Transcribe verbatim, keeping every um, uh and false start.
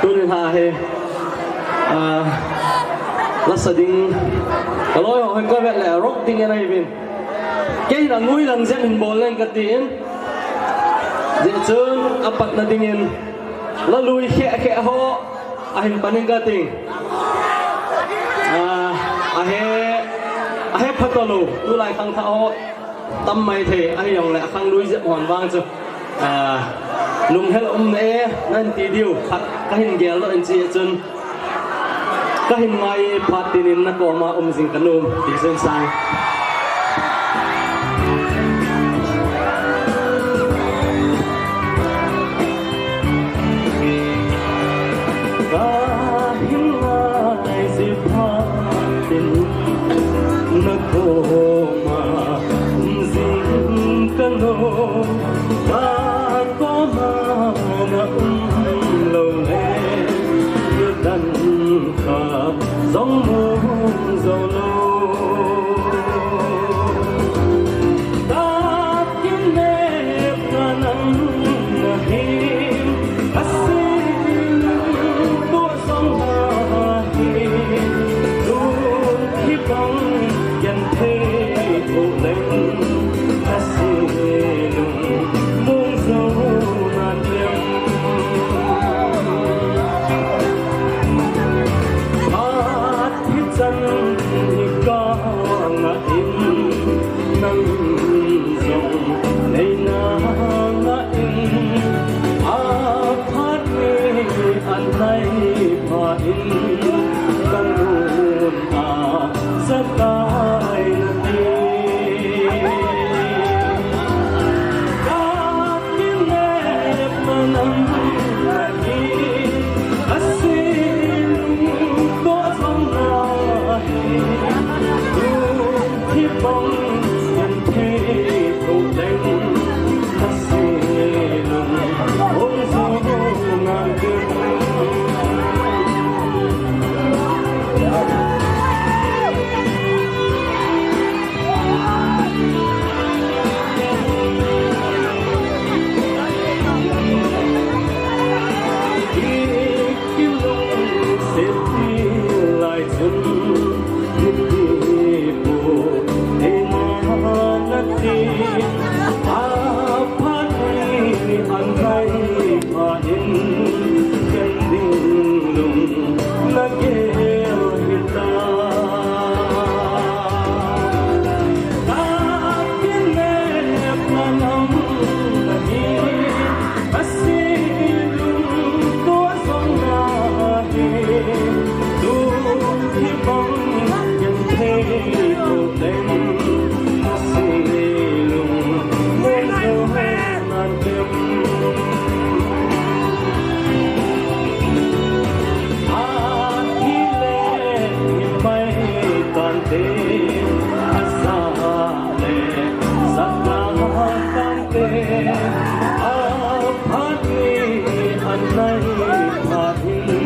Tunin ha hi, ah, lasa ding, ka loi ho hin ka vet le rock ding in ahi uvin. Kei hin angui lang jep hin bol leng ka tin. Jeh chun apatna dingin la lui khe khe ho ahin pan in ka ting. Ah, ahe, ahe phatalou, tulai khangthah ho tam mai thei, ahijongle akhang lui jep hon vang chu, ah, lunghel um na e, nan ti diu, khat kahin gel doh in chi chun, kahin ngai phat tin in na koma um jing ka nom, ti chun sang. Kahin ngai ji phat tin na koma um jing ka nom, ka koma na um lou le, nidan khat jong mu jou lou. Hichan hi ka ngah in, nang jong nei na ngah in, aphat ni an nai pha in, ka nun a sa tai na ti.